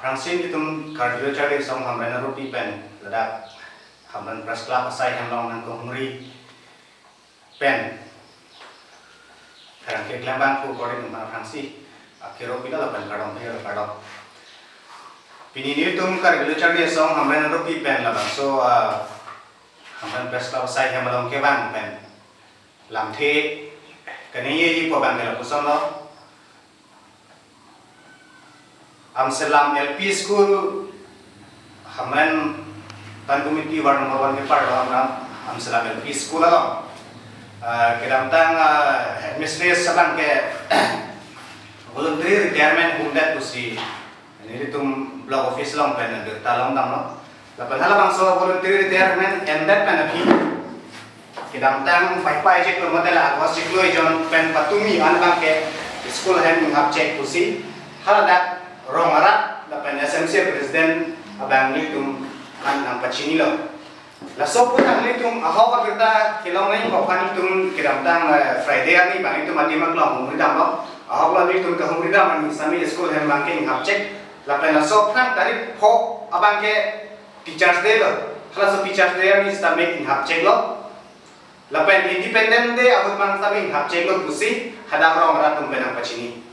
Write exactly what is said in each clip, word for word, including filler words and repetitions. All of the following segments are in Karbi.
Aphrangsi ilitum Karbi Lo Charli Asong Hamren Arupi pen ladak Hamren Press Club asai hem along nangkehumri pen pherangke keklem abang pu kori nung aphrangsi akero pilo lapen kardom pilo kardom. Pini nelitum Karbi Lo Charli Asong Hamren Arupi pen labangso, ah, Hamren Press Club asai hem along kevang pen lamthe kaningjeji pu abang ke lapuson lo. Amselam L P School, Hamren Tan Committee Ward number one kepar lo Hamren Amselam L P School along, ah, kedamtang, ah, administration abang ke voluntary retirement humdet pusi nelitum block office along pen birta longdamlo. Lapen halabangso voluntary retirement endet pen aphi kedamtang Paipai chiklo mate la August chiklo ejon pen patumi an abang ke school hem inghapchek pusi haladak rong arat lapen S M C president abang nelitum an nangpachinilo. Laso aphuthak nelitum ahok abirta kelong nangji aphan nelitum kedamtang, eh, Friday arni abang nelitum adim aklong humridamlo. Ahok lo nelitum kehumridam arni sitame school hem abang ke inghapchek. Lapen laso aphrang tarik pho abang ke Teachers Day lo. Halaso Teachers Day arni sitame inghapcheklo. Lapen Independence Day ahut abang sitame inghapcheklo pusi hadak rong arat atum pen nangpachini.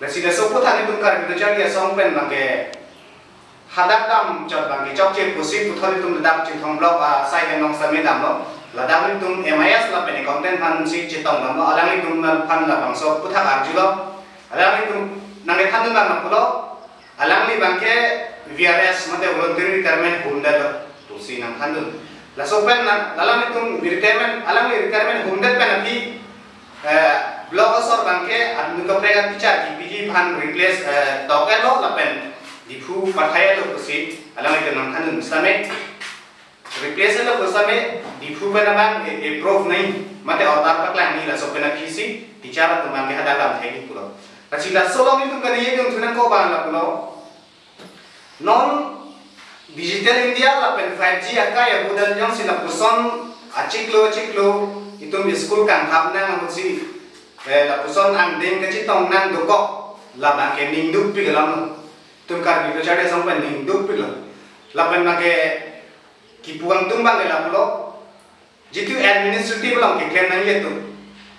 Lasi laso aphuthak nelitum Karbi Lo Charli Asong pen abang ke hadak damchot abang ke chokche pusi puthot nelitum ladak Chinthong block asai hem along sitame damlo. Ladak nelitum M I S lapen accountant aphansi chetongdamlo. Alanglitum aphan labangso aphuthak arjulo. Alanglitum nangkethandun abang lapulo. Alangli abang ke V R S mate voluntary retirement humdetlo pusi nangthandun. Laso pen nang, alanglitum retirement, alangli retirement humdet pen aphi, eh, block asor abang ke anut kaprek a-teacher kepiji aphan replace, eh, tok-etlo lapen Diphu pathai-etlo pusi alanglitum nangthandun sitame. Replace lo pu sitame Diphu pen abang a-, approve nangji mate order paklang nangji laso pen aphi si teacher atum abang ke hadak damthek pulo. Lasi laso along nelitum kaningje dun thu nangkok abang lapulo. Non Digital India lapen five G akai ahut jongsi lapuson achiklo achiklo itum school kanghap nang ahutsi, eh, lapuson angdeng kachetong nang dokok labang ke ning dukpik alam lo. Itum Karbi Lo Charli Asong pen ning dukpiklo. Lapen abang ke kipu angtung abang ke lapulo. Jitu administrative along keklem nangji atum,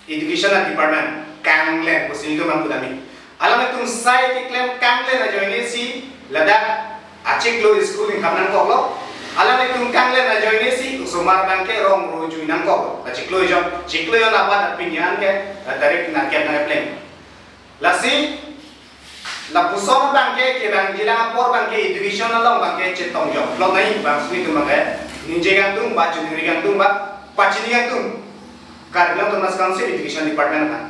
education department kanglen pusi nelitum abang pudamji. Alanglitum sai keklem kanglen ajoine si ladak achiklo school inghap nangkoklo. Alanglitum kanglen ajoine si osomar abang ke rong ro jui nangkoklo. Achiklo ejon, chiklo ejon apat aphi an ke, eh, tarik nangkep nangkepleng. Lasi lapuson abang ke kevangji lang apor abang ke education along abang ke chetong jok. Lok nai bang sini tum abang ke ningje kangtung ba, chuningri kangtung ba, pachini kangtung Karbi Anglong Autonomous Council Education Department abang.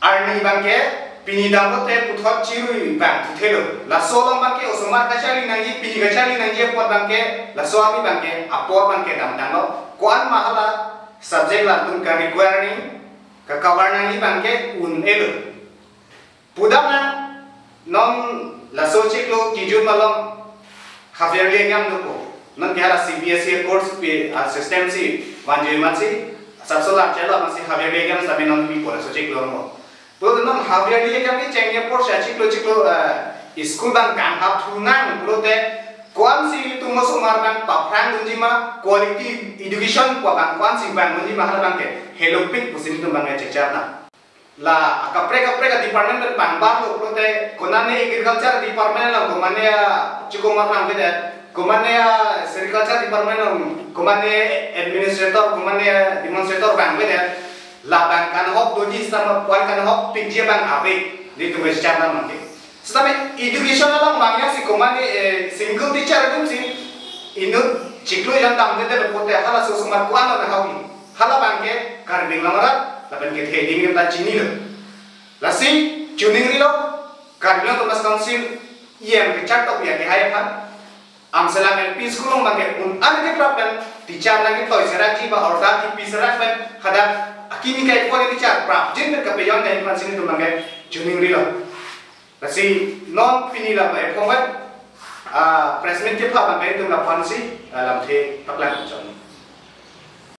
Arni abang ke pini damlote puthot chirui abang puthelo. Laso along abang ke osomar kacharli nangji, pini kacharli nangji apot abang ke laso arni abang ke apor abang ke damtanglo. Ko-an ma hala subject latum ka-require nangji, ka-cover nangji abang ke un-elo. Pudam nang non laso chiklo kejun malom half yearly exam dopo. Non ke hala C B S E course pi, ah, system si vanjui amatsi, sapso lam chelo amatsi half yearly exam sitame non pipo laso chiklo mo. Pulo non half yearly exam kechengji apor si chiklo chiklo, eh, school abang kanghap thu nang pulote ko-an si itum osomar abang paphrang dunji ma, quality education pu abang ko-an si vang dunji ma hala abang ke helopik pusi nelitum abang ke chechar nang. La akaprek kaprek department pen pangbar lo pulote konane agriculture department along, komane, ah, chikomar nangvedet, komane, ah, sericulture department along, komane administrator, komane demonstrator vangvedet, labang kanghok doji sitame, ko-an kanghokpikji abang ave, nelitum chechar nang mati. Sitame education along abang ya si komane, eh, single teacher atum si inut chiklo jon damdedetlo pulote halaso osomar ko-an lo nahokji. Hala abang ke Karbi Anglong arat lapen kethe adim ta chinilo. Lasi chuningrilo, Karbi Anglong Autonomous Council E M kechartok ya kehai aphan Amselam L P School along abang ke un-an keprap pen teacher nangketoi serakji ba order kepi serak pen hadak akimi kai pon teacher prapjin pen kapejokji aphan si nelitum abang ke chuningrilo. Lasi non pini la bai phong vet, ah, press meet kepha abang ke itum laphan si, ah, lamthe paklang chot.